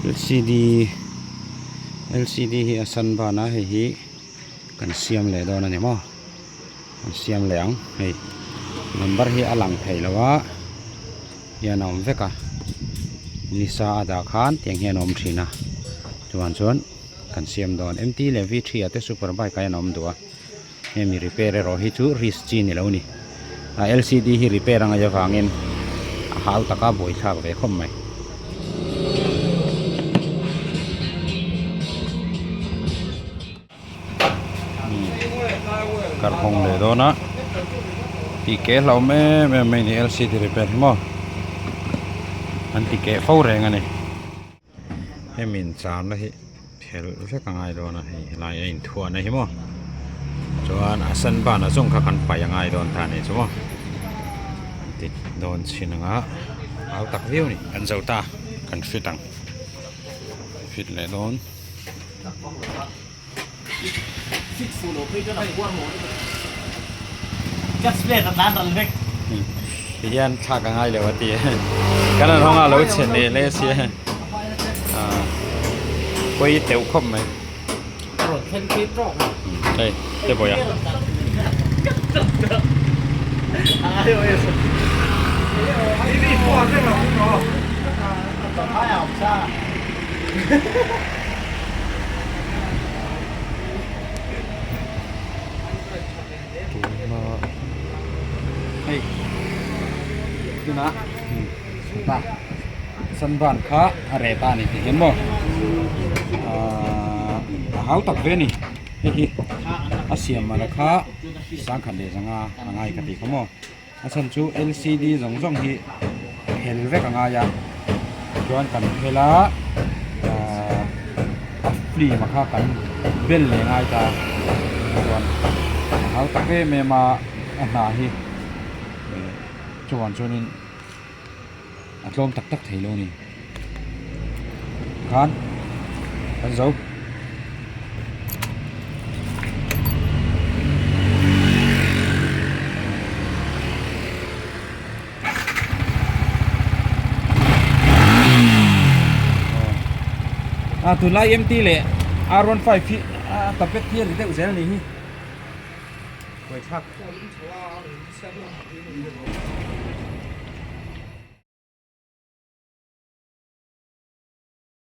Lcd lcd hi a san ban a hei hi kan siam leh dawn a ni maw kan siam leh ang hei number hi a lang thei lo a hian a awm vek a nisa a dah khan tiang hian a awm thin a chuan chuan kan siam dawn mt leh v three ah te super bike ah hian a awm duh a. Hemi repair erawh hi chu risk chi ni lo ni. A LCD hi repair a ngaih avangin a hau taka buaithlak ve khawp mai. Karhawng leh dawn a tih keh hlauhawm em em mai ni LCD repair hi maw an ti keh fo reng a ni. Hemi incharna hi phelh vek a ngai dawn a hei helai a inthuahna hi maw chuan a sen ban a zawng kha kan paih a ngai dawn ta a nih chu maw an ti dawn chhin ang a au tak viau a ni kan zo ta kan fit ang fit leh dawn. Ti hian thlak a ngai lo a ti kan an hawng a lo chhe leh hle sia pawi teuh khawp mai hei te pawh a. Hei tunah ta sunburn kha a reh ta a ni tih hian maw ahh a hau tak ve a ni hei hi a siam mana kha sangkhat leh zanga a ngai ka tih kha maw. A chhan chu lcd zawng zawng hi phel vek a ngai a chuan kan phel a ahh a film a kha kan bel leh ngai ta chuan a hau tak em em a a hna hi chuvang chuanin a tlawm tak tak thei lo a ni khan kan zo. A tunlai MT leh R one five hi a tapet hi a ni deuh zel a nih hi buaithlak.